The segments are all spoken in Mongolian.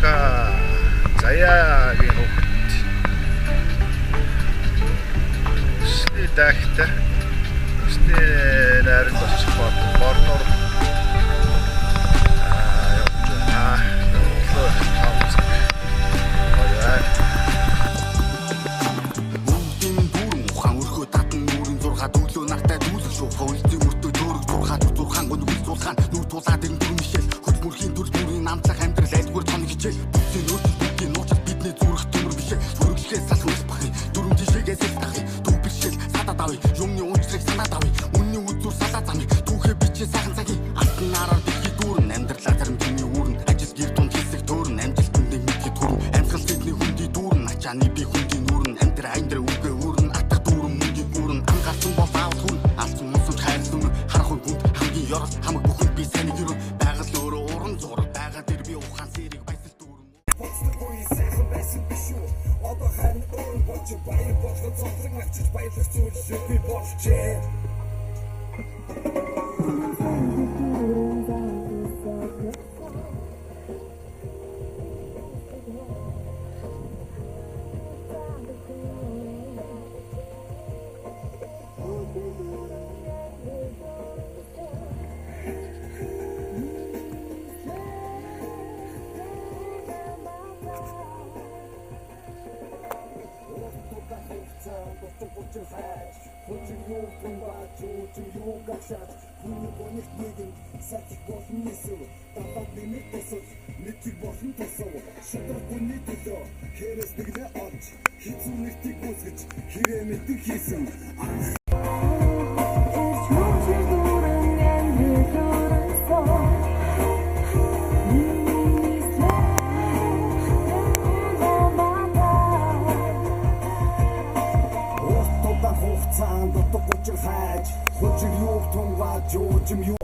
Зука Заяагийн хүүхэд. Өсний дайхтай. Өсний найранд очих борноор явж байна. Өглөө 5 цаг. Гоё аа. Бүгдийн дүүрэн ухаан өрхөө татан нүрийн зургаад өглөө нартай дүүлэх шуухаа үлдээ мөртөө дөөрөг зурхаа зурхаан гүн зулхаан нүр тулаад эн дүр мишэл хөдөлмөрхийн төр бүрийн намтлах амьдрал айлгүр тон хичээл бүгдийн өөрчлөлт бүгдийн нууцлал бидний зүрх төмөр бишээ хөрөглөхээ салах мэс бахи дөрөв тишээгээ сэлтахи төв бишэл садад авъя юмны уучрыг санаад авъя үнний үзүр салаа замыг түүхээ бичээ сайхан цагийн алтан нараар дэлхий дүүрэн амьдралаа зарим тэний үүрэн ажил гэр тунд хийсэх төөрн амжилтанд нэг мэдхэд хүрэн амьсгал тэдний хүндий дүүрэн ачааны би хүндий нүүрэн амьдр аян дээр үгээ үүрэн атах дүүрэн мөнгийн үүрэн ангаалсан бол аавал хүн алдсан мусамж хайрлан харах хүнд хамгийн ёрол хамаг бүхэнд би сайн ерөн байгаль өөрөө уран зураг байгаа дээр би ухаан сэрэг баясал дүүрэн Боцдоггүй сайхан байсан биш үү? Одоо харин өөр болж баяр болгон зовлон авчиж баярлах зүйл би болжээ. Хийсэн Ирч хүчээр дүүрэн амьдрал өрнөсөн. Урт удаан хугацаанд утга учир хайж хужиг юуг тунгааж юужим юу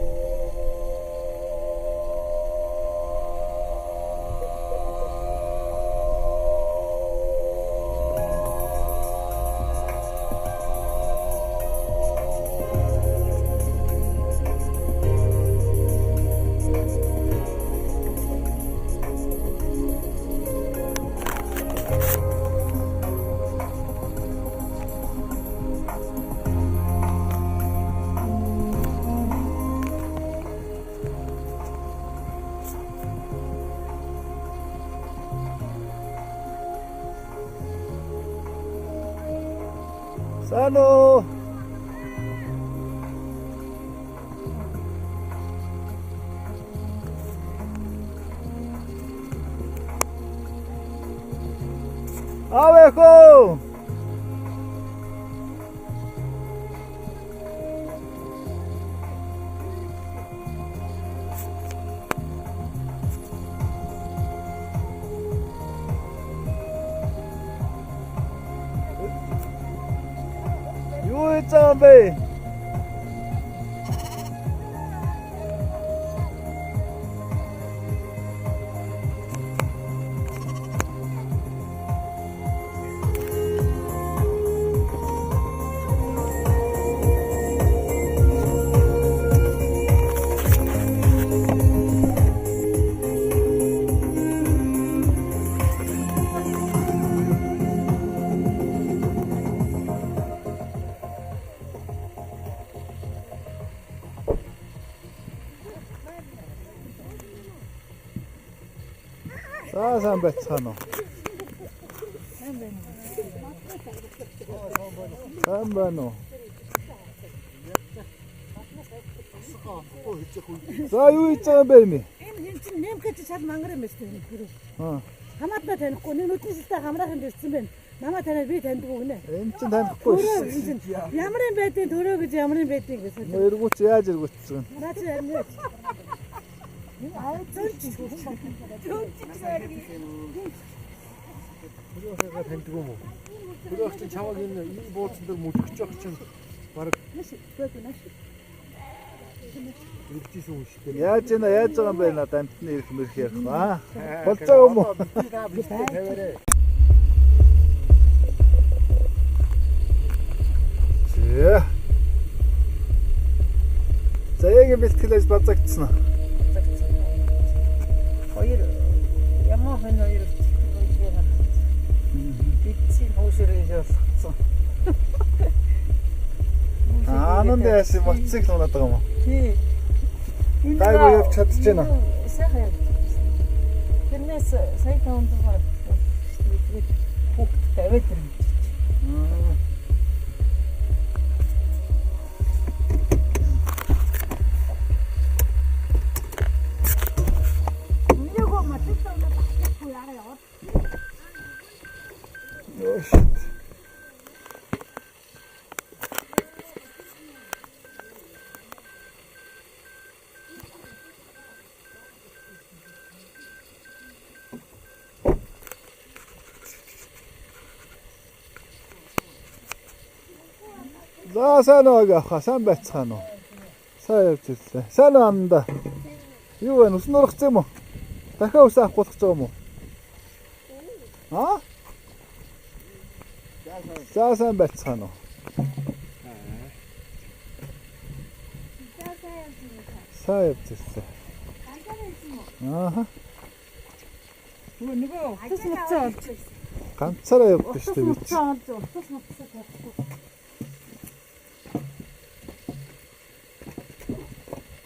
Сайн уу? Аавэхөө. Юу хийж байгаа юм бэ? За сайн байцгаана уу? Сайн байна уу? За юу хийж байгаа юм бэ юм? Энэ хин чинь нэмхэж шал мангар юм байна шүү дээ. Аа. Хамаатнаа танихгүй нэг нүдний шилтэй хамраахын ирсэн байна. Намаа таниад би таньдгүй гинэ. Энэ чинь танихгүй Төрөө шүү. энэ чинь ямар юм байдیں۔ Төрөө гэж ямар юм байдیں гэсэн. Нөө эргүүч яаж эргүүцсэн юм? Наа чи харин яа. Зөнч. Төрөөхийгээ таньдаг юм уу? Төрөөх чинь чамайг энэ бууцсан дээр мүлгэж явах чинь бараг иргэжсэн хүн шүү дээ. Яаж ийна яаж байгаа юм бэ надад амтны ирэх мэрх ярих ба. Болцоо юм уу? Би та битгий тавиарэ. Зэ. За яг бэлтгэл аж базагдсан уу? Хоёр ямар Ялцсан. Аананд яасан мотоцикл унаад байгаа юм уу? Тий. Гайгүй явж чадаж байна уу? Сайхан явж чадсан. Тэрнээс сая 500 тэгээд хүүхдтэй аваад ирнэ гэж. Нөгөө мотоцикл унаад авчихгүй яараа яваад. Oh shit. За сайн уу авах, сайн байцгаана уу? Сайн явж ирлээ. Сайн уу амдаа? Юу вэ? Үсэн нурах юм уу? Дахиад үсэн авах болох юм уу? Аа? За сайн байцгаана уу? Сайн явж ирлээ. Ааха. Нөгөө утас муцаа олж. Ганцаараа явдсан шүү дээ би. Утас муцаа олж, утас муцаа тавихгүй.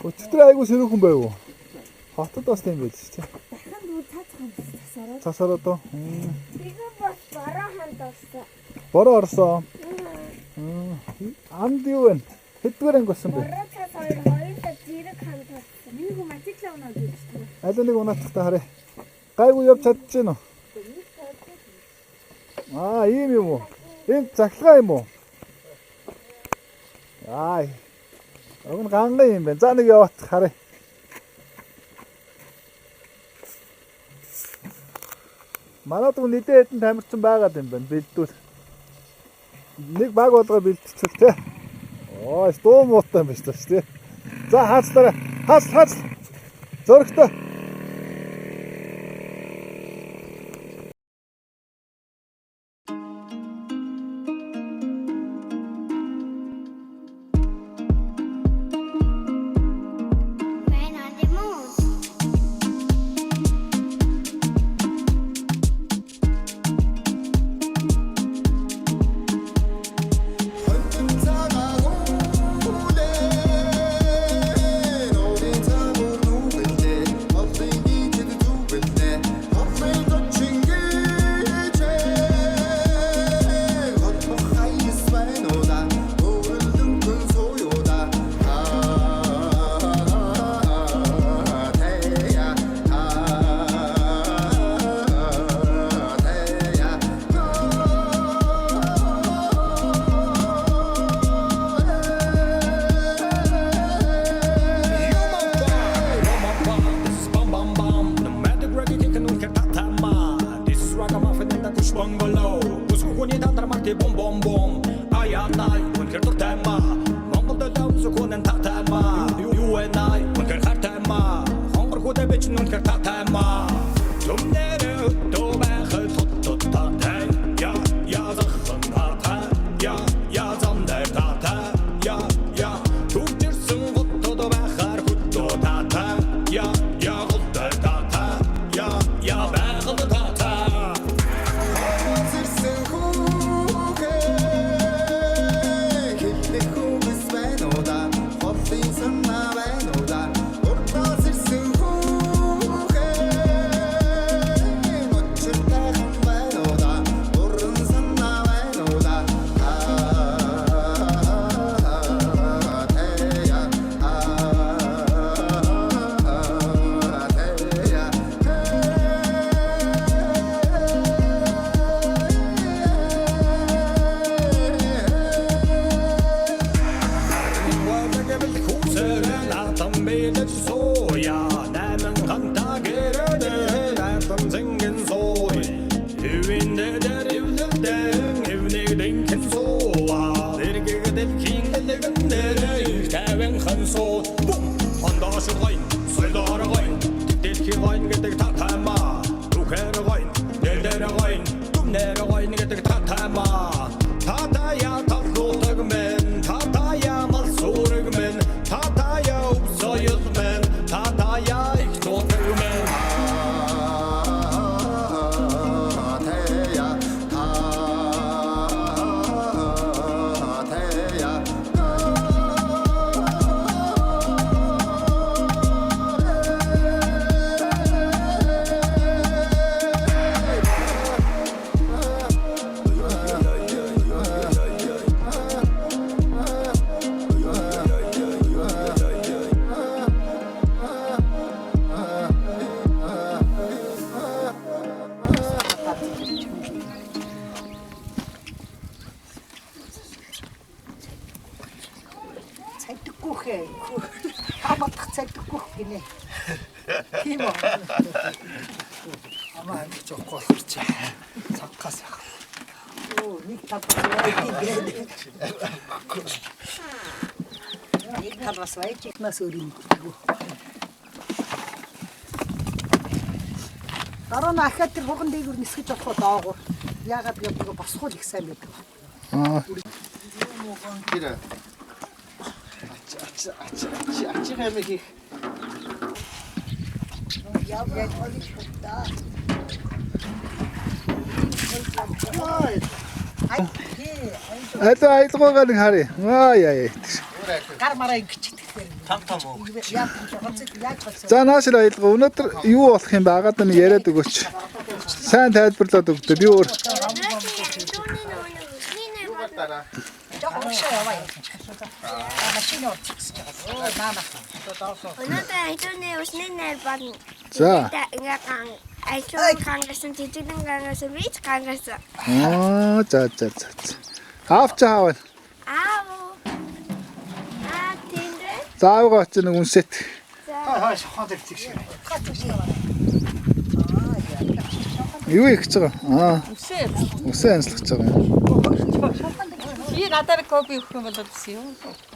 Өчигдөр айгуу сэрүүхэн байв уу? Хотод бас тийм байж чи. Дахин дүүр цаацхан засаараа. Цас ороод уу? Тэгэн бас бороо ханд орсон. Бороо орсон. Анд юу вэ? Хэддүгээр анги болсон бэ? Бороо цаас хоёр хоёулаа зэрэг ханд орсон. Миний хүү мотоцикл унаад гэж байна. Аль нэг унаатахтай харъя. Гайгүй явж чадчихэв үү? Аа, ийм юм уу? Энэ захилгаа юм уу? Аа. Уг нь ганган юм байна. За нэг яваат харъя. Манад үн нэлээд хэдэн тамирчин байгаад юм байна. Бэлдүүл. Нэг баг болгоо бэлтчихэл те. Оо, дуу муутай юм биш тааш те. За хаацлаарай. Хаац хаац. Зөрөгтэй. Man on the moon. Та Амаа амих жоохгүй болохоор чи цангаас яах. Оо, нэг тал бас баяж. Нэг тал бас баяж. Нас өөр юм гэдэг. Дараа нь ахаад тэр хурган дээгүүр нисгэж болохоо доогуур. Яагаад гэвэл босхуул их сайн байдаг. Аа. Тэр ач ач ач ач ач амиг хийх. Яг олж хөвдөө. Аль аялгаагаа нэг харъя. Аа яа яа. Гар мараа ингэчихдэг. Там там уу. Яг гоцог яаж гоцог. За нааш л аялгаа. Өнөөдөр юу болох юм бэ? Агаад нэг яриад өгөөч. Сайн тайлбарлаад өгдөө. Би өөр Жог урагшаа яваа юм. Машины орчих гэж байгаа. Наа наа. Өнөөдөр аюулны усны найр болно. За. Ингээ ган аюул гангасан, жижигэн гангасан, бич гангасан. Аа за за за. Аав чи хаав. Аав. Аа тэндэ. За аавгаа очиж нэг үнсэт. За. Хаа шохон дээр цэг шиг. Юу их гэж байгаа? Аа. Үсээ. Үсээ анслах гэж байгаа юм. Чи надаар кофе өгөх юм бол гэсэн юм.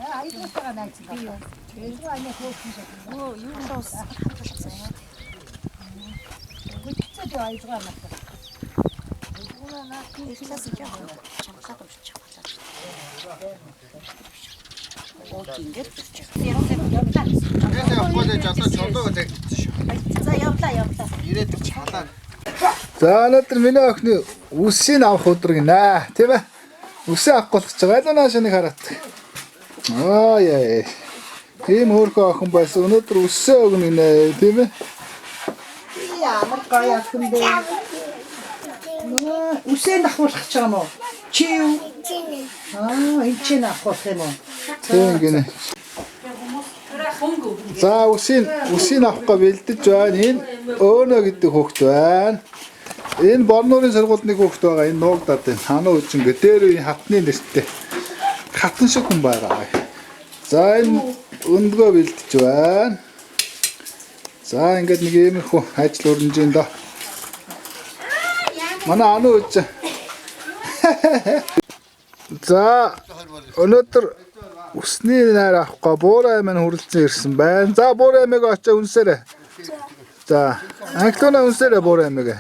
Аюултайгаа найз би юу. Аюул аяа хөөхөн шиг. Өө юу лус. Гүцээ би аюулгаа надад. Тэгээд явахгүй л одоо чулуу загтчихсан шүү. За явлаа явлаа. Ирээд чалаа. За өнөөдөр миний охины үсийг авах өдөр гинэ. Тийм ээ? Үсээ авах болох гэж байгаа. Аль нааш нэг хараад. Аа яа. Тийм хөөрхөн охин байсан. Өнөөдөр үсээ өгнө гинэ. Тийм ээ? Ямар гоё охин бэ? Үсээ авахулах гэж байгаа юм уу? Чи юу? Аа, энэ чинь авахулах юм уу? Тийм гинэ. За үсийг авахгүй бэлдэж байна. Энэ Өөнө гэдэг хүүхэд байна. Энэ Борнуурын сургуульд нэг хүүхэд байгаа. Энэ нуугдаад байна. Ханаа үжингээ дээр үеийн хатны нэртэй. Хатан шиг хүн байгаа. За энэ өндгөө бэлдэж байна. За ингээд нэг иймэрхүү ажил өрнөж байна доо. Манай ануу үжин. За өнөөдөр үсний найр авахгүй буурай аймаг хүрэлцэн ирсэн байна. За буурай аймаг очиж үнсээрэй. За англиуна үнсээрэй буурай аймаг.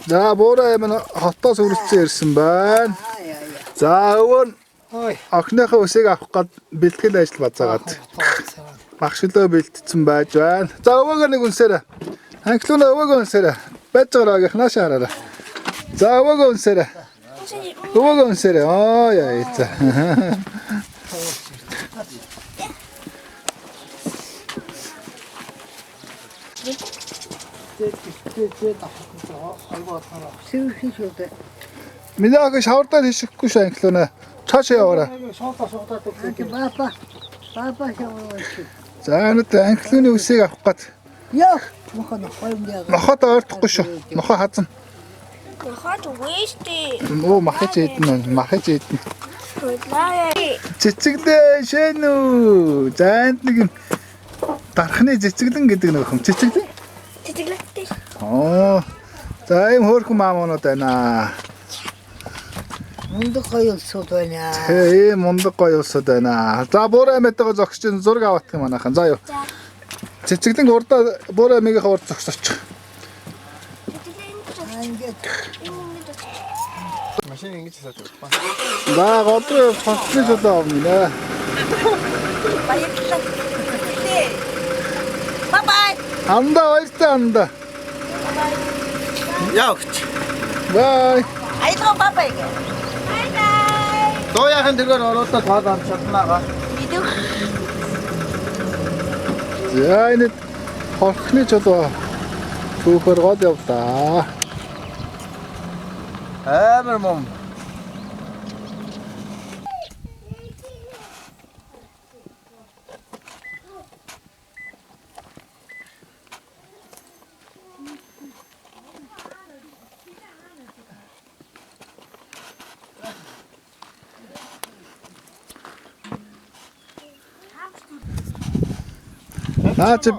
За буурай аймаг хотоос хүрэлцэн ирсэн байна. За өвөө нь охиныхоо үсийг авах гээд бэлтгэл ажил базаагаад багшлаа бэлтцсэн байж байна. За өвөөгөө нэг үнсээрэй. Англиуна өвөөгөө үнсээрэй. Байж байгаа гэх наашаа хараарай. За өвөөгөө үнсээрэй. Өвөөгөө үнсээрэй. Аа яа за. Миний охин шавардаар хийшихгүй шүү англиуна. Цааш яваарай. Баба. Баба яваа чи. За өнөөдөр англиуны үсийг авах гээд Яа, мохоо нохоо юм яа. нохоод ойртохгүй шүү. Нохоо хазна. Нохоод үгүй. Оо махаж идэнэ, махаж идэнэ. Худлаа. Цэцэглээ шэн үү. За энд нэг юм дархны цэцэглэн гэдэг нэг юм. Цэцэглэн? Жижиглэлтэй. Аа. За ийм хөөрхөн маамуунууд байна. Мундаг гоё улсууд байна. Тэ ийм мундаг гоё улсууд байна. За буурай амьтайгаа зогсож чинь зураг авах юм манайхан. За юу. За. Цэцэглэн урдаа буурай амийнхаа урд зогсооч. Жижиглэн Ингээд Машин ингэж хасаад байна. За гол руу цогцны чулуу авна гинэ. баярлалаа. Бай бай. Андаа баяртай андаа. Яа өгч. Бай. Аялгаа бай бай гэ. Дуу яхын тэргээр оруулаад тоол ам чаднаа. Мэдэх. За энэ хорхны чулуу түүхээр гол явлаа. Амар мом. Наа чи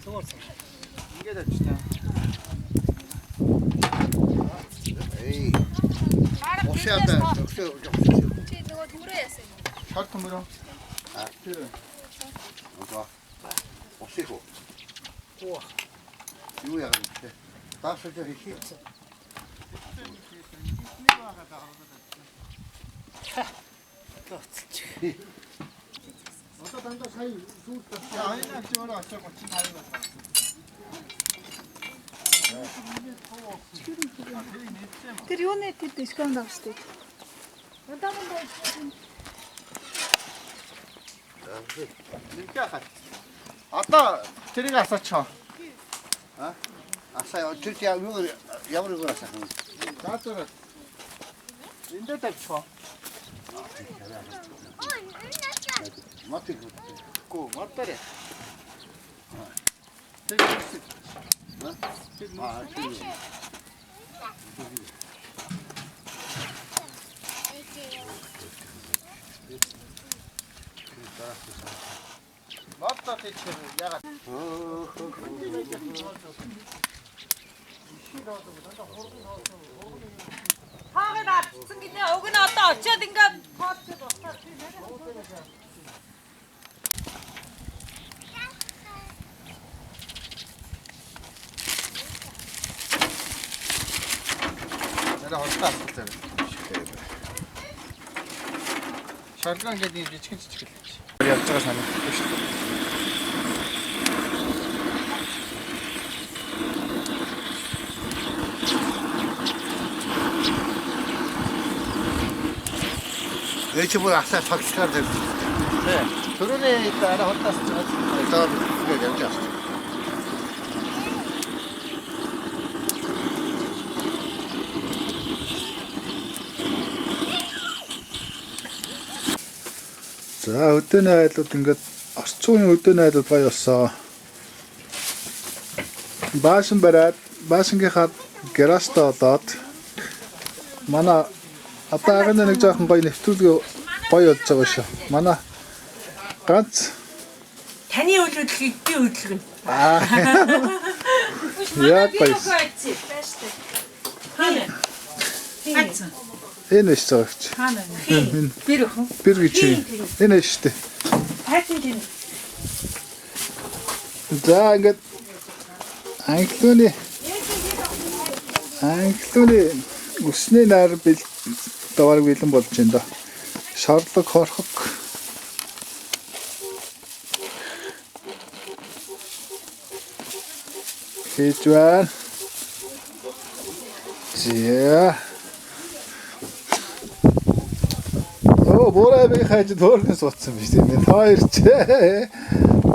Ингээд авчтаа. Эй. Ушаада өсөө. Чи нөгөө төмрөө яасан юм? Шар төмөрөө. А. Одоо. Усыг уу. Юу яагаад вэ? Таашаа хийх. Одоо дандаа сая сүүл тавьсан. Аяна авч өөрөө очоо 35-ыг болгоо. Тэр юуны тэд дискаунт авах шүү дээ. Нэмхээ хаа. Одоо тэрийг асаачаа. А? Асаа тэр юу ямар юу асаах юм? За зөв. Энд дээр тавьчих. Мат их. Гүү, модоор. Тэр хэсэг. Аа тийм. Модоо тийч ягаад. Тоог нь алдсан гинэ. Уг нь одоо очиод ингээд тоолцоод босоод. Арай холдоо асах зав. Шорлогоо ингээд ийм жижигэн жижиг л. Явж байгаа санагдахгүй шүү дээ. Эй чи бүр асаа цогцлоор тавьчих. Тий. Төрөний арай холдоо асах байгаа. Одоо ингээд явж байгаа. За өдөөний айлууд ингээд орчин үеийн өдөөний айлууд гоё болсон. Баашин бариад баашингийнхаа гаражтай болоод манай одоо агын нэг жоохон гоё нэвтрүүлэг гоё болж байгаа шүү. Манай ганц Таны үйл хөдлөлийг би хөдөлгөнө. аа Яг гоё. Хаана? Хаана? Энэ биш байгаа ч. Хаана? Энэ Би рөхөн. бэр гэж юм. Энэ шүү дээ. Тайтан тийм. За ингээд англиуны үсний нар бил даваар бэлэн болж байна да. Шорлог хорхог. Хийж байна. За. Оо, буурай би хайж хөөрхөн суудсан биш тийм ээ. Та хоёр ч.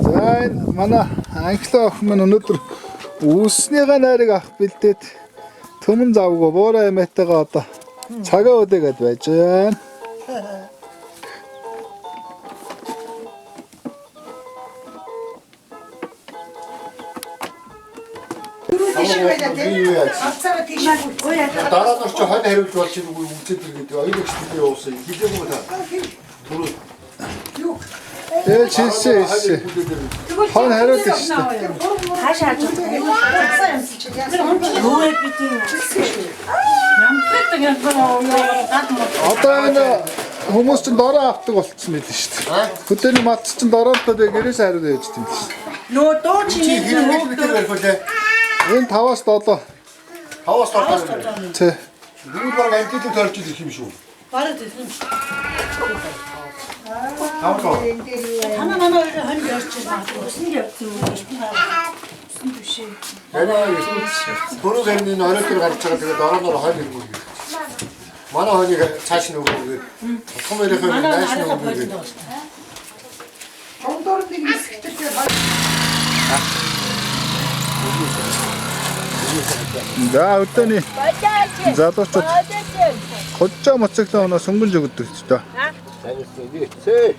За энэ манай англиа охин маань өнөөдөр үүснийгээ найрыг авах бэлдээд төмөн завгүй буурай эмэтэйгээ одоо цагаа өдөөгээд байж байна. Дараа нь ч хонь хариулж болж байгаа үгүй үзээд иргээд оюун өгчтэй явуулсан. Хилээгүй та. Түрүү. Ээж хэлсэн хэлсэн. Хон хариулж шүү дээ. Хаашаа хаж байгаа. Өө би тийм. Ямтдаг юм Одоо энэ хүмүүс чинь дорой авдаг болцсон байл шүү дээ. Хөдөөний мат чинь доройтой тэгээ гэрээс хариулж явж тийм л шүү дээ. Нөө дуу Чи чиний хэрэг метр барих үлээ. Энэ 5-аас 7. 5-аас 7. Тэ. Тэгвэл баг антилог тойрч ирэх юм шүү. бараг тийм. 5 тоо. Танаа манай хоёр хонь ярьж байна. Усан явцсан юм байна. Усан биш ээ. Манай түрүү хэрний орой дээр гарч байгаа тэгээд дорооноор хонь иргүүл. Манай хоныг цааш нь өгөөгээд. Тутхан мөрийнхөө Манай нааш нь арга өгөөгээд. болно. Дундуур нэг хэсэгтэй За өдөөний залуучууд хожоо моцоглоо өнөө сөнгөн жигддэг ч доо. Таньсан нийцээ.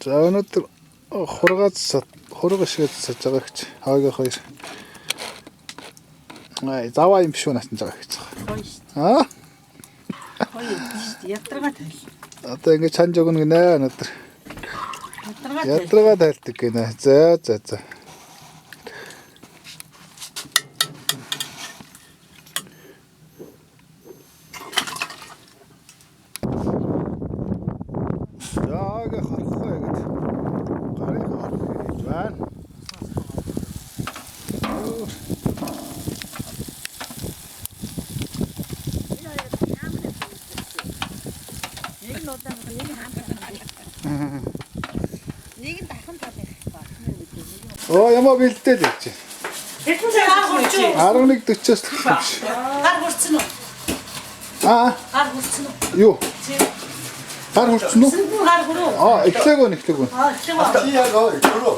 За өнөөдөр хургаз хург ишгээд саж байгаа гэж хаагийн хоёр. Ай заваа юм биш үү наасан байгаа гэж. Гоё шүү. Аа? Гоё юм шүү. Ядаргаа тайл. Одоо ингэ чанж өгнө гинэ өнөөдөр. Ядаргаа тайл. Ядаргаа тайлдаг гинэ. За за за. За ага хорхоо ингэж гарын хорхоо хийж байна. Нэг нь удаан нэг нь хамт. Нэг нь дархан талын баг. Оо ямаа бэлдээд явж байна. Хэдэн цаг гар хурц уу? 11:40-оос л юм шиг. Гар хурцсан уу? Аа Гар хурцсан уу? юу? Гар хүрсэн үү? Сэнд нь гар хүрүү. Аа эхлээгөө нэхлээгөө. Аа эхлэв. Чи яг өөрөө.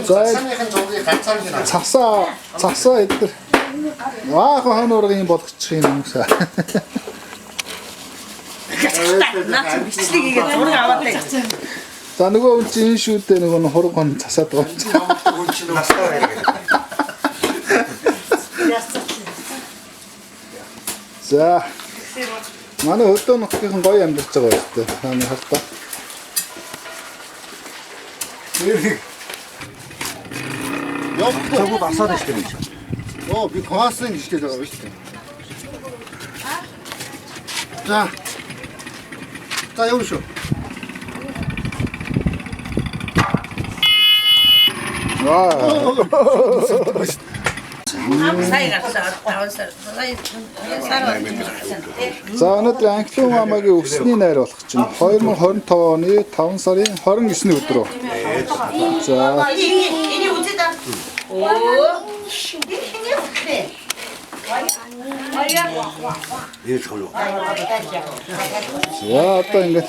За Цасныхын зургийг ганцаар гинэ. цасаа цасаа эдэр. Аа хойно ургийн болгочих юм юмсаа. Наа чи бичлэг хийгээд зураг аваад байх. За нөгөө хүн чинь энэ шүүдээ нөгөө нь хург хон цасаад байгаа юм. Хүн чинь настай хэрэг. За. Манай хөдөө нутгийнхан гоё амьдарч байгаа юм шүү дээ. Та нар хартаа. Цогц асаад байна шүү дээ. Оо би классын гişтэй байгаа шүү дээ. За. За юу шүү. Аа. Сая гарсан 5 сар. Сая сар болсон. За өнөөдөр Англиун мамагийн өсний найр болох чинь 2025 оны 5 сарын 29-ний өдөр. За Энийг үзээ да. Оо. Энийг үзээ. За одоо ингээд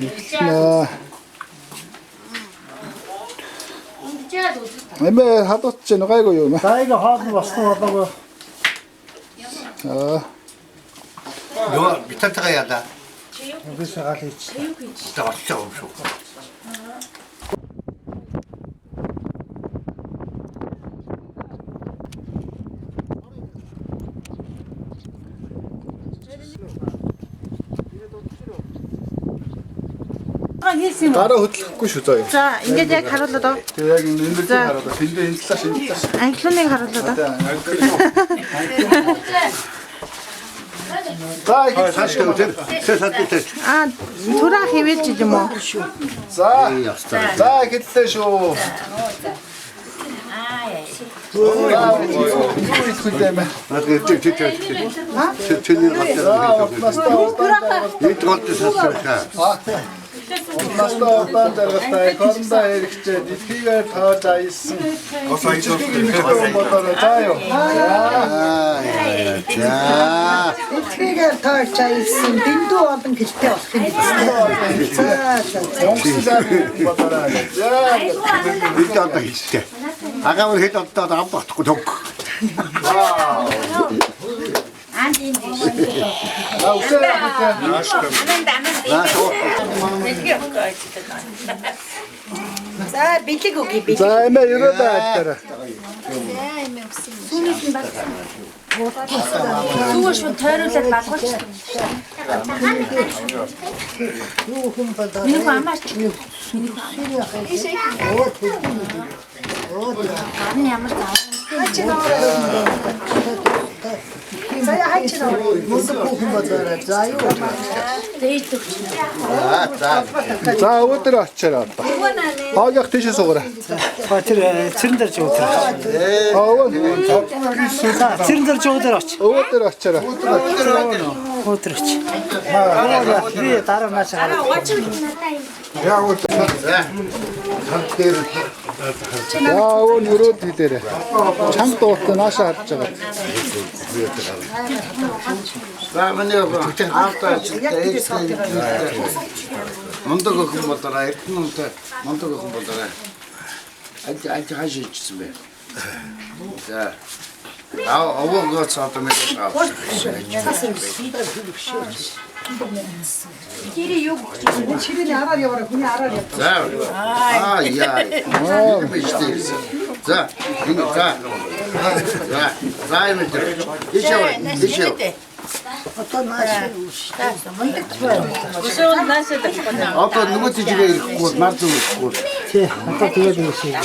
эхлэнэ. Эмээ хадууч чинь гайгүй юу юм. За ингээ хоол нь болсон болоогүй. Аа Йоо битантайгаа яада. Бис гал хийчих. За болчихсон юм шүү. Гараа хөдлөхгүй шүү заа. За, ингээд яг харуулад оо. Тэгээ яг энэ дээр харуулаа. Тэндээ энэ талаас энэ талаас. Англиуныг харуулад оо. За их Цааш тэр тэр садтай. Аа, түрээ хэвэлж юм уу? За. За эхэллээ шүү. Аа. Юу идэх вэ юм бэ? Надад тэр тэр тэр. Тэр тэрний гол За, улмастай удаан жаргалтай. Эд гол дээр сасрахаа. Улмастай удаан жаргалтай. Корнда хэрэгчээ дэлхийгээр тоож аялсан. Ос аялсан. Эмэгтэй болоорой. За юу. За. За. Эцгээр тоолж аялсан дэндүү олон гэлтэй болох юм биз дээ. За за. Онгоцон сайхан болоорой. За. Эд одоо хийлээ. Агаавар хэд одоо ам багтахгүй тог. За үсээ явах. Наа шоо. За бэлэг өгье бэлэг. За эмээ ерөөдөө айлтараа. Зүгээр шууд тойруулаад балгуулчих. Юу хүн болоо. Миний хүн амаарч. Гар нь ямар зав. За хайч наа. Мундаг хүүхэн болоорой. За юу. Дээд төгч. За за. За өвдөр очиорой одоо. Хоогийнх тийшээ суугаарай. А тэр цэрэн дээр жуу дээр. Аа өвөө. За цэрэн дээр жуу дээр оч. Өвдөр очиорой. Өдөр оч. Би дараа нааш хараа. Яг үл. За. Сан дээр За өвөө нь өрөөд хэлээрэй. Чанга дуутай нааша харж байгаа. За миний аавтай ажилтаа ээжтэй мундаг охин болоорой. Эрдэнэ унтай мундаг охин болоорой. Аль аль хааш ичсэн бэ? За. Овоо цаатаа нэг авах. Тэрийг юу гэх вэ? Чирийн араар яваарай, хүний араар яв. За. Аа яа. За, энэ за. За, за юм дээр. Тийш яваа. Тийш яваа. Одоо нааш. Өсөөн наашаа тавихгүй. Одоо нөгөө тийжгээ ирэхгүй нар зүг ирэхгүй. Тий, одоо тэгээд юм шиг.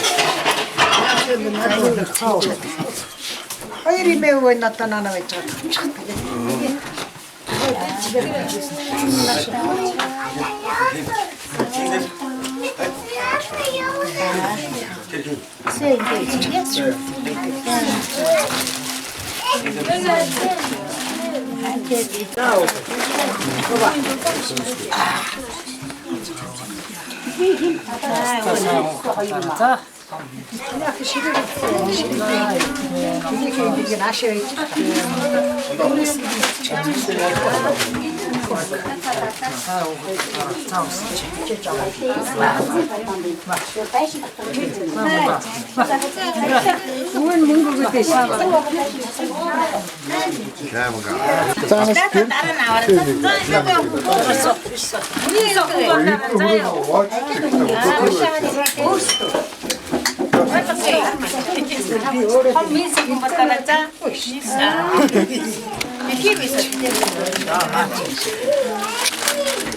Хоёр юм ээ надад нана байж байгаа. За. Яг ширээ ширээ. Энийг ингэ наашаа байж. Мөн мөнгө өгөөд шээ. Цаанаас тэр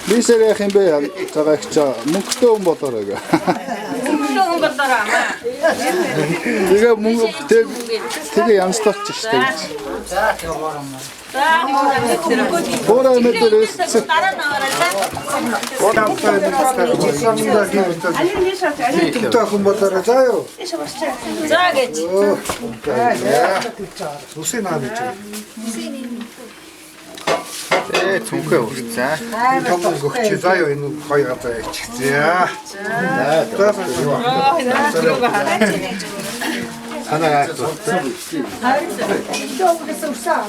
Бисэр яах юм бэ? Цагаагч мөнгөтэй хүн болоорой гэ. Мөнгөтэй хүн болоорой амаа. Тэгээ мөнгө тэгээ янзлуулчих штэ гэж. За Буурай мэдэр өссөн. Дараа нь аваарай за. Мөнгөтэй хүн болоорой за юу. За гэж. Үсээ наа гэж. Ээ түнхээ үрцээ. Том өгч за юу энэ гоё газар яачих. За. Санаа гайхсан. Өглөө өссөн.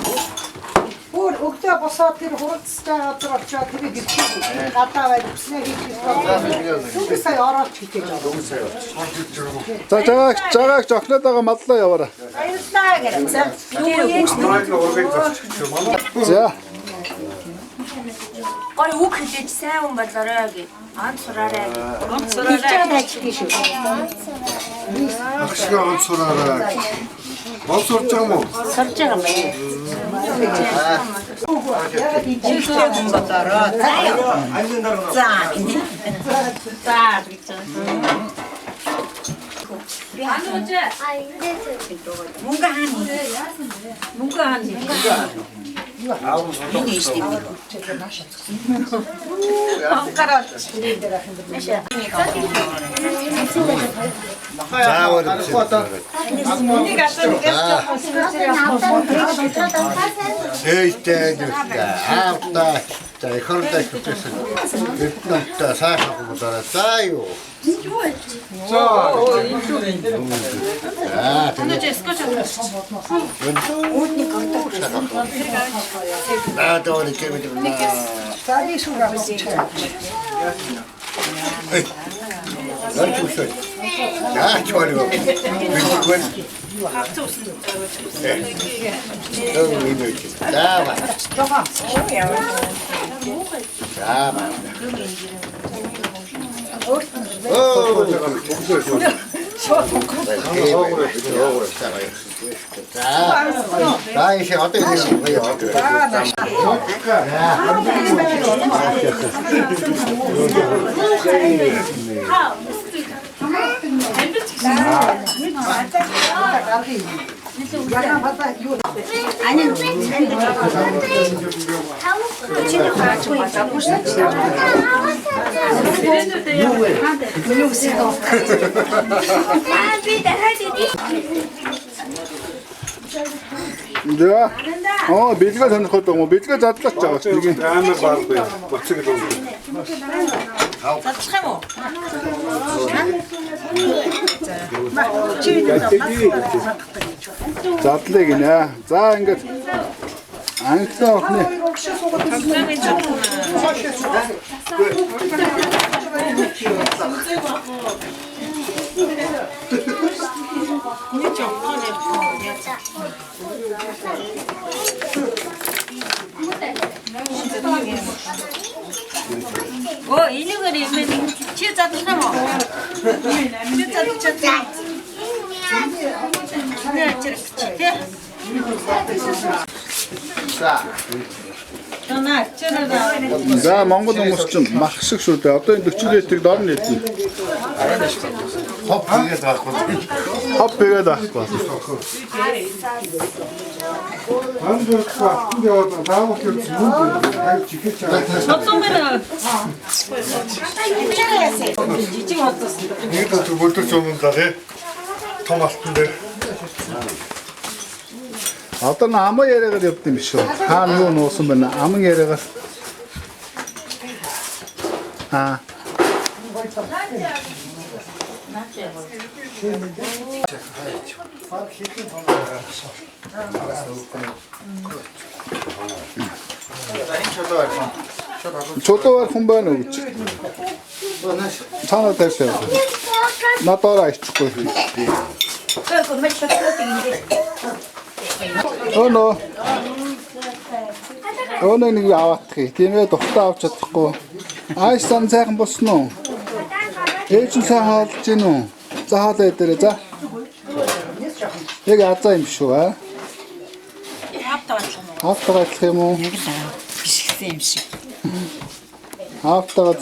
Өөр өглөө босоод тэр хуралцтай газар очиод тэрийг гэрчээ. Гадаа байд үснээ хийж ирсэн. Дөнгөж сая ороод хичээж байгаа. Дөнгөж сая орчих. За жаагч охиноо байгаа мадлаа яваарай. Баярлалаа гэрээ. За. За. Гой үг хэлээж сайн хүн болоорой гэ. Онц сураарай гэ. Онц сураарай. Ах шиг онц сураарай. Онц сурж байгаа юм уу? Сурж байгаа юм байна. Жигтэй хүн болоорой. За. За гэж. Мөнгө хаана? Мөнгө хаана? Энэ ийштэй. Анкараа Заавал Энийг асуух гэж Ээтэй нүхтэй аавтай за их ортой хүчээсэн. Эрдэнэтэй сайхан хүмүүстээ за юу. За. За тэгээд скотч үүдний гордоо. Наа дооны кэмэд. За би шүрээ авчих. Яа ч үсэ. Яа ч болов. Бэлгүүн. За ба. За ба. Оо. За их одоо энэ гоё. За. Аа, бэлгээ сонирхоод байгаа юм уу? Бэлгээ задлаач байгаа ч нэг амар баргүй. Боцог л юм. Задлах юм уу? Задлаа гинэ. За ингээд англиа охины Оо, энэгээр юм чи задлах юм уу? Чи задлах. Нэ чирч тий. За. За Монгол хүмүүс чинь мах шиг шүү дээ. Одоо энэ 40 литрийг дор нь идэнэ. Хоп хийгээд байхгүй. Хоп хийгээд байхгүй. Ан дөрөв алтан яваад даавал юм мөнгө тавьж ихэж байгаа. Бодсон байна. Жижиг бодсон. Нэг л бүлдэрч өмнө л тий. Том алтан дээр. Одоо н аман яриагаар явд юм биш үү? Хаана юу нуусан байна? Аман яриагаар. Аа. Баг хэдэн том гаргасан. За энэ чулуу барих. Чулуу барих хүн байна уу гэж. Цаанаа тавьсан яваа. Надаар айчихгүй. Өнөө. Өнөө нэг аваадах. Тийм ээ духтаа авч чадахгүй. Ааш сан сайхан болсон уу? Ээж нь сайхан хоолж гин үү? За хоолоо идээрэй за. Яг азаа юм шүү аа. Автаа адилхан юм уу? Яг л бишгсэн юм шиг. Автаа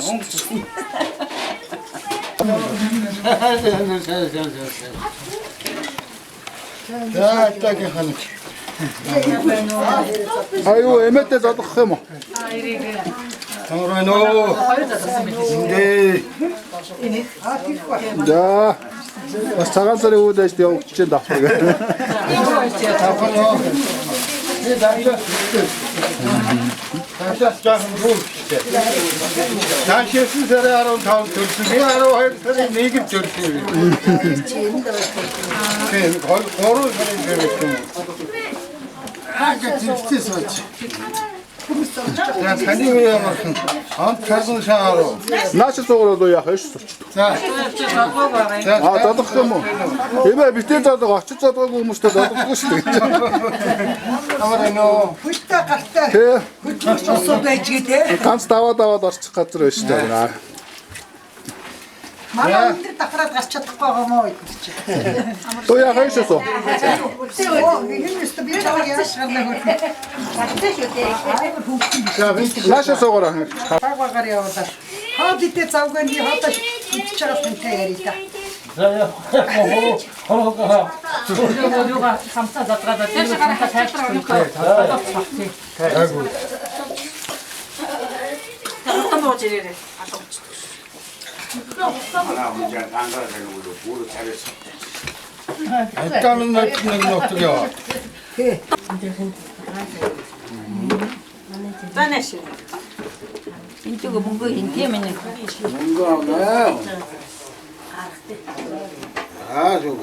За тагийн ханаг. Аюу эмээтэй зодох юм уу? Амар байна уу? Эндээ. За. Бас цагаан сарын үйл ажил явагдаж байна давхар гэх. Давхар нөө. Би дандаа дандаа жаахан хүүхдээ. Нааш 9 сарын 15 төрсөн. Би 12 сарын 1-нд төрсөн. Тийм, 3 сарын төрсөн. Аа, гэвч сууч. За таны үе ямархан онт чарсан шааруу. Наач цуугаар бол яах вэ шүү. За. Аа зодох юм уу? Эмээ битээ зодог очиж зодоогүй хүмүүстэй зодохгүй шүү дээ. Амар байна уу? Хүчтэй гартай. Тэ. Хүч усуу байж гээ те. Ганц даваад аваад орчих газар байна шүү дээ. Манай өндөр давхраад гарч чадахгүй байгаа мó гэдэг чи. Тоо яах вэ шүү? Оо, энэ өстө би чамайг яаж гарнаа хөө. Гартай шүү дээ. Амар хүүхдэн биш. За би Наашаа цуугаар. Баг багаар явуулаа. Хаад идэ завгүй би хоолой идчихэж байгаа тантай ярий та. За яа. Хороо. Юугаа хамсаа задгаад тэр хамсаа тайлбар. Айгуу. Утан бууж ирээрэй. Айтан нэг нэг нутаг яа. За нааш. Энд зүг мөнгө хин тийм ээ. Мөнгө авнаа. Аа зүг.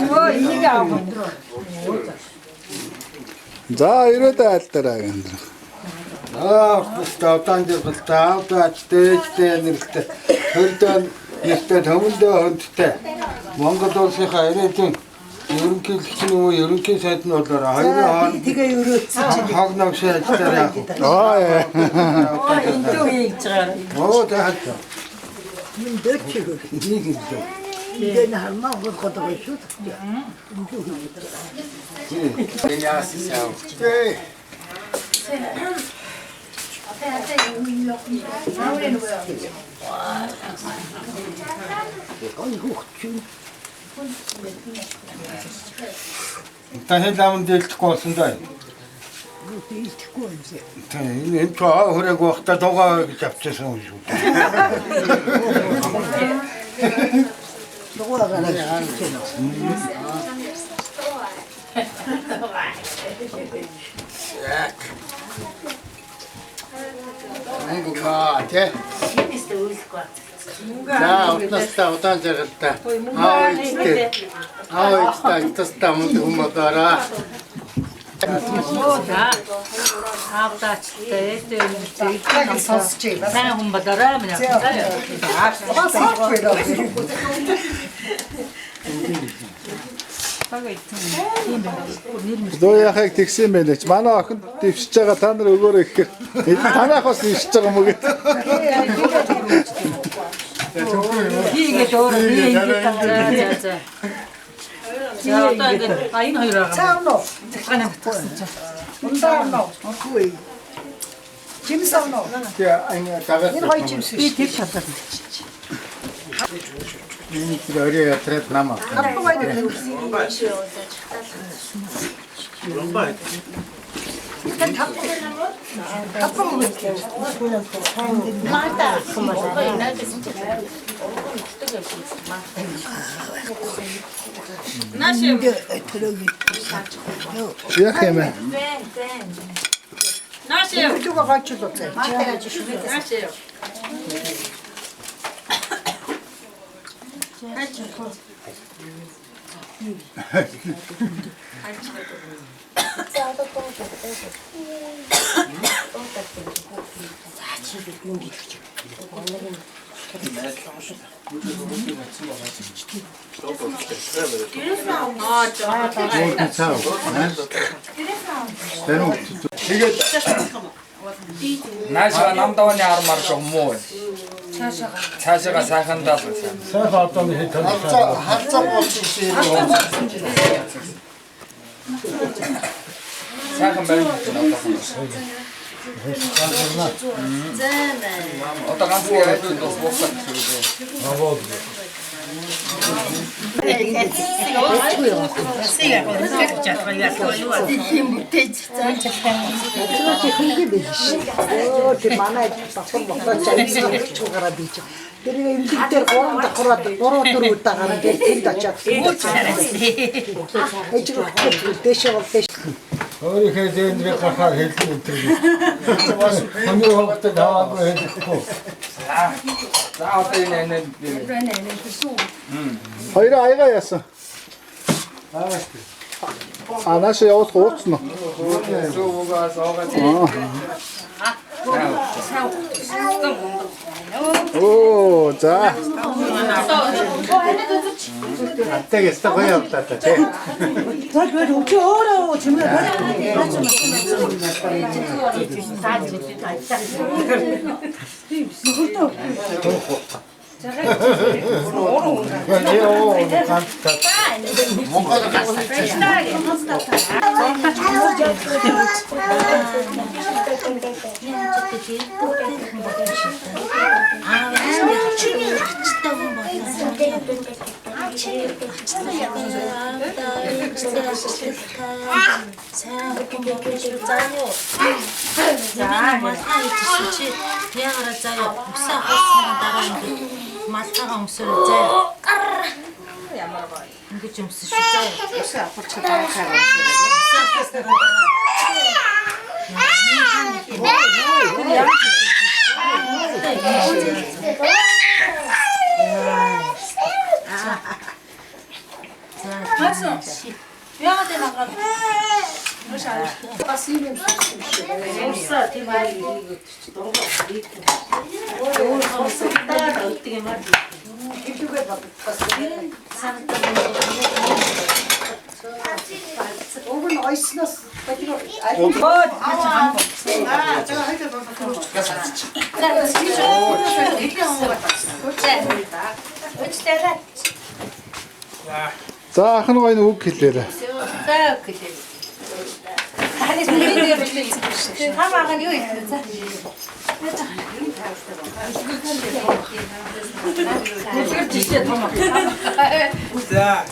Өө энийг аав. За ирээд айл дээр амьдрах. Аа, уртастай удаан жаргалтай, аавдаа ачтай, нэртэй, хөрдөө нэртэй, төмөндөө хөнттэй. Монгол улсынхаа ирээдүйн ерөнхийлөгч нь үү, ерөнхий сайд нь болоор хоёрын хооронд Тэгээ өрөөдсөн чинь хог новшин ажиллаар яах вэ? Аа. Энд зүг хийж байгаа. Оо, за хальт. юм дээр чиг. Нэг юм дөө. Энэ хармаа хөрөх гэдэг шүү дээ. Тэ. Та хэд ам дэлдэхгүй болсон даа. Дийлдэхгүй юм шиг. Тэ энэ энэ цаа хүрээг байхдаа дугаа гэж авчихсан юм шүү. Дугаа гараад ирсэн. Мөнгө тэ. За, уртастай удаан жаргалтай. Аав ээжтэй. Аав ээжтэй альтастай мөнгө хүм болоорой. Оо за. Аавдаачлаа ээдээ Яг сонсчээ. Сайн хүн болоорой минь. Бас авахгүй даа. Зөө яхаг тэгсэн юм байна ч. Манай охин дэвшиж байгаа та нар өгөөрэй гэхээр танайх бас дэвшиж байгаа юм уу гэдэг. Хийгээд өөрөө би ингэж за за. За одоо ингэж а энэ хоёр байгаа. Цаавно. Цахилгааны батгсан чинь. Ундаа авна. Үгүй. Жимс авна. Тэгээ энэ дагаад Энэ хоёр жимс Би биш. тэр талаар мэдчихэж. Энэ тэр орой ятраад нам авах. Хатан байдаг. Хатан өгөх. Яах юм бэ? Өглөөгөө гойчлоо заа. Мөн цаа. Тэр үү. Тэгээд наашаа нам давааны армаар жоммуу. Цаашаага сайхан даа л сайн. Сайхан одооны хэд Халцаа халцаа болсон гэсэн юм. Сайхан байна гэж надад. Одоо ганц нэг айлууд бас буусан гэж үү. Аваад. Тэр хөнгөн байх шин. Өө тэр манай давхар бодлооч аяасан чугараад бий чи. Тэр эмнэлэг дээр 3 давхраад 3 4 удаа гарan дээр тэнд очиад тэнд очиад. Ээж рүү дээшээ бол дээш. Өөрийнхөө зэндрийг гарахаар хэлсэн энэ төр. Бас хүний хувьд аваагүй хэлэхгүй. За одоо энэ анаа Хоёроо аягаа яасан. А наашаа явуулах ууцна уу? суугаа суугаа. Оо за. Атаг яста гоё явлаа та тий. Йоо ганц та. Монгол Малтайгаа өмсөрөө заа. Ингэж өмсөн шүү заа. Өсөө авахч дарахаар. Бас юм юм шиг шиг. Уусаа тийм аа хийгээд чи дургу. Өөр сонсогдоод өгдөг юм аа. Хэлүүгээ боддоос. Уг нь ойсноос бодиг За ах нь гоё үг хэлээрэй. За окей. Та мага нь юу хэлэх вэ? За. Үлгэр жишээ том. За.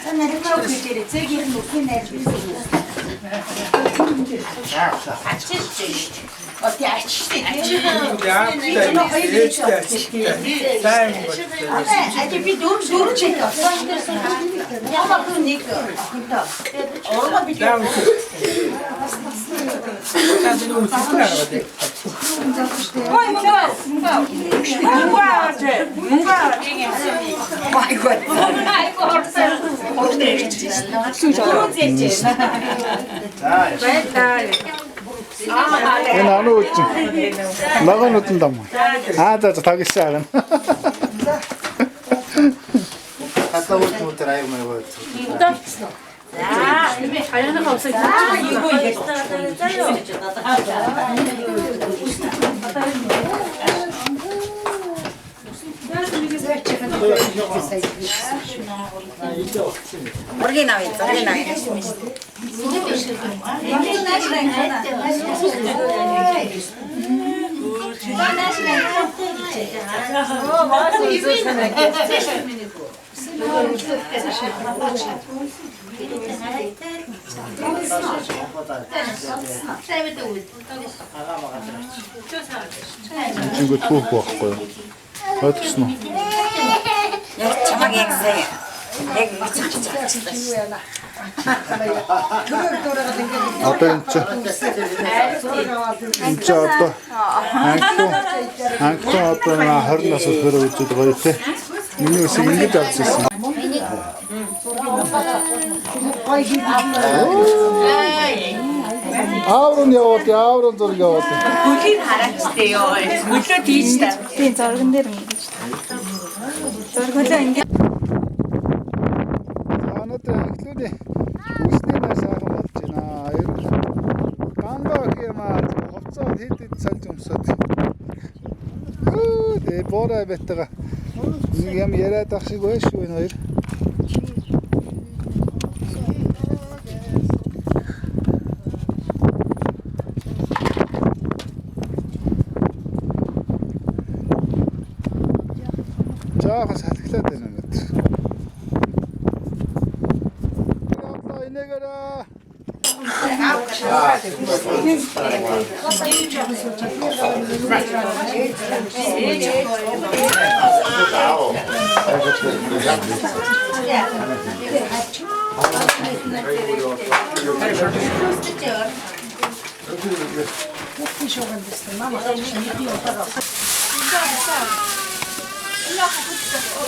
За нарийн үг хэлээрэй. Зээгийнх нь үхийн найр Оти ачтай. Сайн. Ачи би дөрөв дөрөв чиг. Ямар хүн нэг охинтой. Тэгээд ургаа би Ой мөнгө. Мөнгө. Мөнгө. Айгуу. Айгуу хорсон. Дөрөв зээлж. За. Баярлалаа. Энэ ануу үжин. Ногоонууд нь дам. Аа за за тагилсан агна. Хатаа үр аяг маяг байц. Зургийг авъя, зургийг авъя. Чингүү түүх байхгүй юу? Ойлгосон уу? Яг чамаг яг сая яг ингэж харж байгаа. Одоо энэ чи энэ чи одоо анхлын одоо 20 нас хүрэх үзээд гоё те. Миний үсэг ингэж авч ирсэн. Ааврын яваад, ааврын зураг яваад. Хөлийг хараач тээ ёо. Хөлөө тийж та. Тийм зурган дээр ингэж. Зургуулаа ингэ. За өнөөдөр анхлын үсний нар сайхан болж байна. Ер нь ганга гэх юм аа хувцас хэд хэд сольж өмсөд. Хөө тэ бороо байтага. Нэг юм яриад ах шиг байна шүү энэ хоёр. Жаахан салхилаад байна өнөөдөр. Одоо энэгээрээ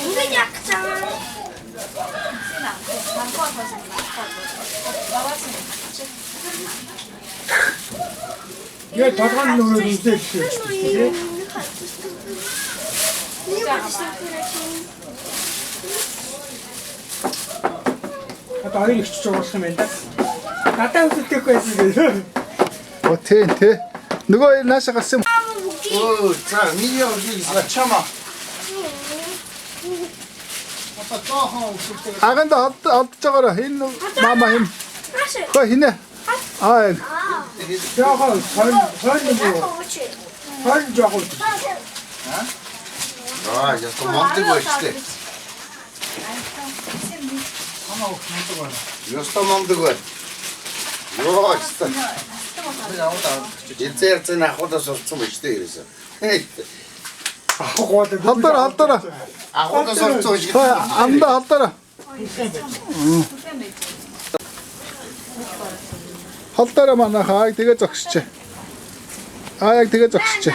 Ингэж яах гэж байгаа. Яг толгойн нүрээ үзээд тий. Одоо хоёр ихч уурлах юм байна да. Гадаа хөдөлгөхгүй байсан гэх. О тий тий. Нөгөө хоёр наашаа гарсан юм. Өө за миний явж чамаа. Одоо жоохон өсөлтөй. Аганд олдож байгаараа энэ мама хэм. Хөө хинэ. Аа Жоохон сонь сонь юм уу? Сонь жоохон. Аа яста мондөг байж тээ. Яста мондөг байна. Йоо яста. Эзэр зэн ахудаас олцсон байж тээ ерөөсөө. Халдвар халдвар. Ахудаас олцсон шиг. Анда халдвар. Халдвар манайхаа аяг тэгээ зогсчих. Аа яг тэгээ зогсчих.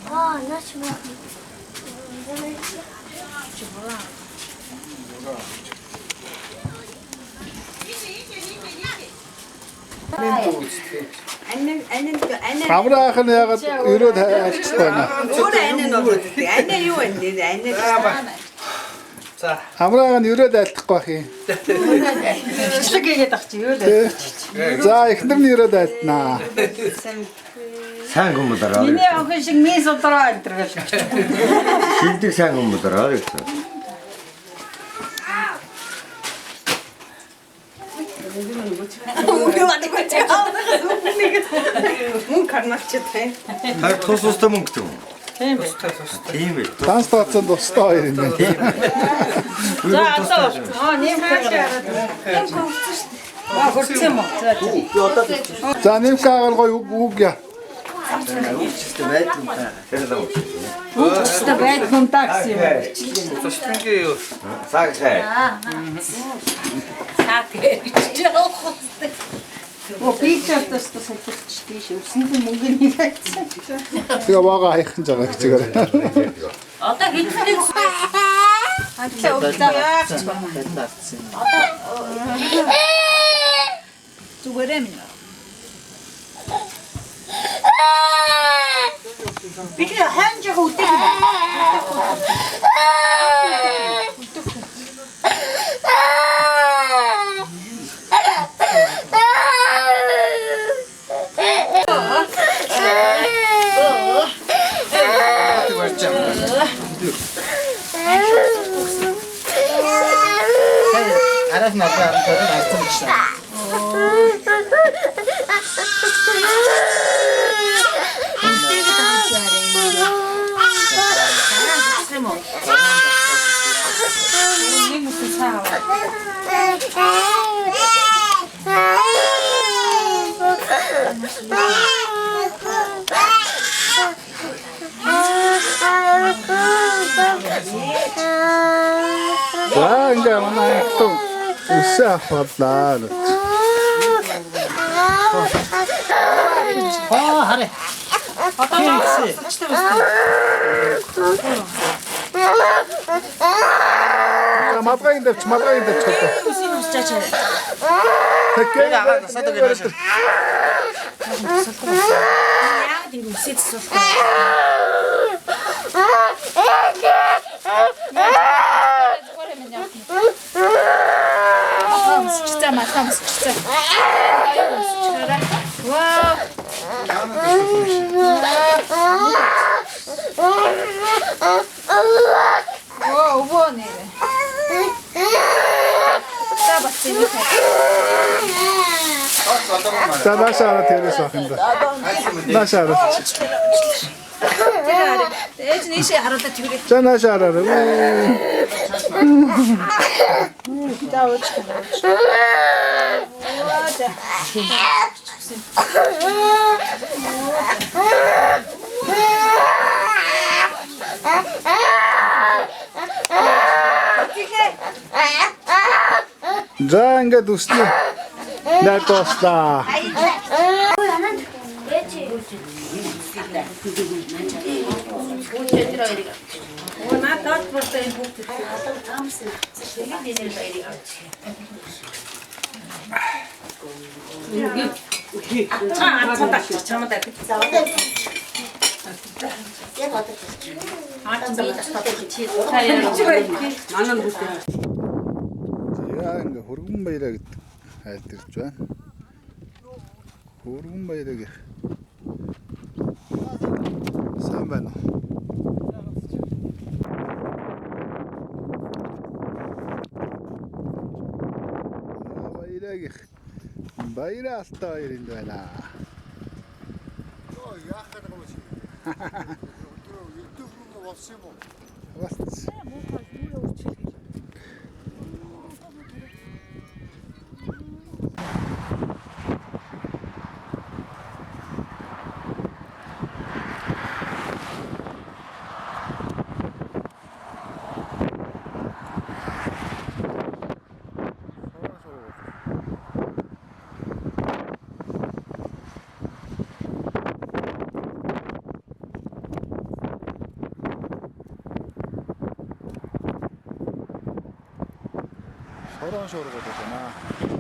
Аа, наач маа. Анин анин анин Амраах нь ягаад өрөөд альчтай байна. Өөр анин бол анин юу вэ? Анин. За. Амраах нь өрөөд айлтахгүй байх юм. Бичлэг хийгээд ах чи юу л. За эхнэр нь өрөөд айлтнаа. Сайн хүмүүдэрээ. Миний охин шиг ми судраа энэ төр гэл. Шилдэг сайн хүмүүдэрээ гэсэн. Мөнгө кармалчиад байна. Хар тус устай мөнгө юм. Тийм ээ. Тийм ээ. Данс тооцсон тустай хоёр юм байна. За одоо аа нэмэх хараад. Аа хөрцсөн юм уу? За. За нэмэх агаар гоё үг үг яа. Үгчтэй байдгүй юм та. Тэр л үү. Үгчтэй байдгүй юм та гэсэн юм. Тусдангийн юу? Цаг шай. Цаа гэж явах хөттэй. Оо би ч одоо солилцож тийш өсөнд мөнгө нэг хайцсан. Тэгээ вага хаяхан жаа гэж байгаа. Одоо хэдэн Антлаа өглөө. Одоо зүгээрээ минь. Би хойно жоо үлдээх юм байна. Араас надад харсан гэж байна. За ингээ манай ахтун үсээ авах боллаа. Аа хараа. Одоо жоо байна. За малгайг давч, малгайг давч одоо. Үсийг үсчаач. Тэкээ агаа насаад өгнө шүү. Яагаад ингэ үсээ засуулах вэ? Малгай малгай өсчихсэн. Вау. Оо, өвөө нэр. За бацсан юм. За наашаа тэрээс авах юм да. Наашаа хараа. Тэр хараа. Ээж нийшээ харуулаад тэрээ. За наашаа хараа. За ууч. Оо за. За ингээд үснэ. Нэр дуслаа. За ингээ хөргөн баяраа гэдэг айлд ирж байна. Хөргөн баяраа гэх. Сайн байна уу? Баяраа гэх. Баяраа алтай баяр энд байна. Оо яах гэдэг юм чи? Өдрөө YouTube руу болсон юм уу? Болсон. Шорон шуургууд байна.